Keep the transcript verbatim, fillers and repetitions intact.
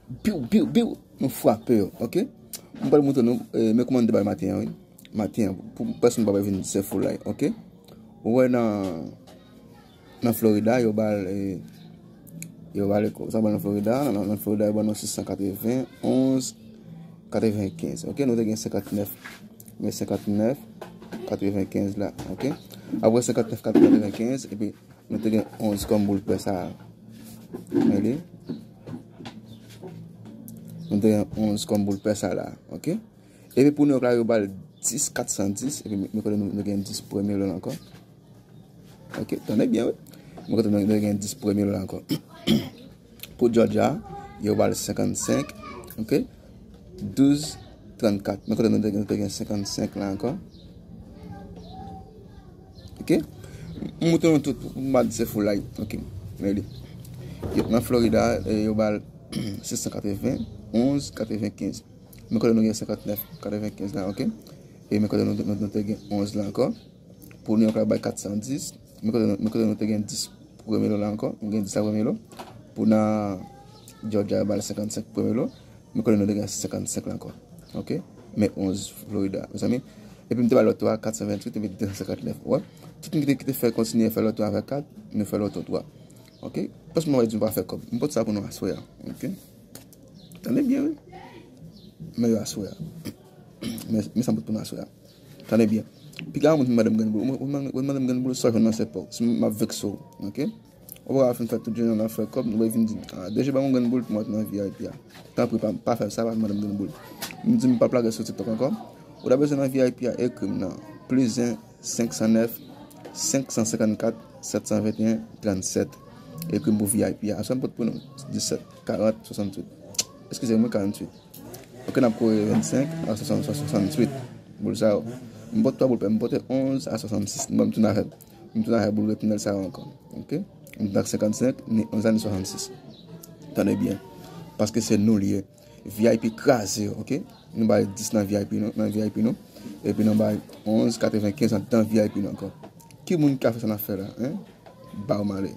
Biw, biw, biw. Nou frape yo, ok? M pral montre nou, eh, men kòman n te bay maten an, wi. Maten an, pou pèsonn pa vin se foulay, ok? Ou wè nan, nan Florida, yo ba l, eh, yo ba l, sa ba l nan Florida, nan, nan Florida, yo ba nou sis san katreven onz katrevenkenz, ok? Nou te gen senkantnèf, men senkantnèf katrevenkenz la, ok? Apre senkantnèf katrevenkenz, epi nou te gen onz kòm boul pè sa a. Men li. Nou te gen onz kòm boul pè sa la, ok? Epi pou New York la, yo ba l dis kat san dis, epi men kote nou, nou gen dis premye lo la ankò. Ok, tande byen, wi. Men kote nou, nou gen dis premye lo la ankò. Pou Georgia, yo ba l senkannsenk, ok? Douz trannkat. Men kote nou te, nou te gen senkannsenk la ankò. Ok? M montre nou tout, m pa di se foulay. Ok. Men li. Yo, nan Florida, eh, yo ba l sis san katreven onz katrevenkenz. Men kote nou gen senkantnèf katrevenkenz la, ok? E men kote nou, nou, nou te gen onz la ankò. Pou New York la bay kat san dis. Men kote nou, men kote nou te gen dis premye lo la ankò. Nou gen dis la premye lo. Pou nan Georgia, yo ba l senkannsenk premye lo. Men kote nou te gen senkannsenk la ankò. Ok? Men onz Florida, mezanmi. Epi m te bay loto a kat san venntuit epi de san senkantnèf. Wè? Tout moun ki te, ki te fè kontinye fè loto avèk kat, nou fè loto twa. Ok? Paske mwen di m pa fè kòb. M pote sa pou nou aswè a. Ok? Tande byen, wi. Men yo aswè a. Men, men sa m pote pou nou aswè a. Tande byen. Piga moun ki mande m grenn boul. Ou mande m grenn boul, sa w jwenn nan se pa w. Si m ap vekse w, ok? Ou pa ka fin fè tout jounen nan fè kòb, nou vin di, ah, D J ban m yon grenn boul pou mwen nan V I P a. Tanpri, pa, pa fè sa, pa mande m grenn boul. M di m p ap lage sou TikTok ankò. Ou ta bezwen nan V I P a, ekri m nan plis en, senk san nèf, senk san senkannkat, sèt san venteyen, trannsèt. Ekri m pou V I P a. Aswè m pote pou nou disèt, karant, swasanntuit. Eskize m, wi, karanntuit. Ok, n ap kore vennsenk a swasanntuit. Boul sa yo. M pote twa boul pè, m pote onz a swasannsis. Bon, m tounen avè, m tounen avè boul retounen sa yo ankò. Ok? M tounen ak senkannsenk, ni onz la, ni swasannsis. Tande byen. Paske se nou li ye. V I P kraze yo, ok? Nou bay dis nan V I P nou, nan V I P nou. Epi nou bay onz katrevenkenz andan V I P nou ankò. Ki moun ki ka fè sa n ap fè la, en? Ba w male.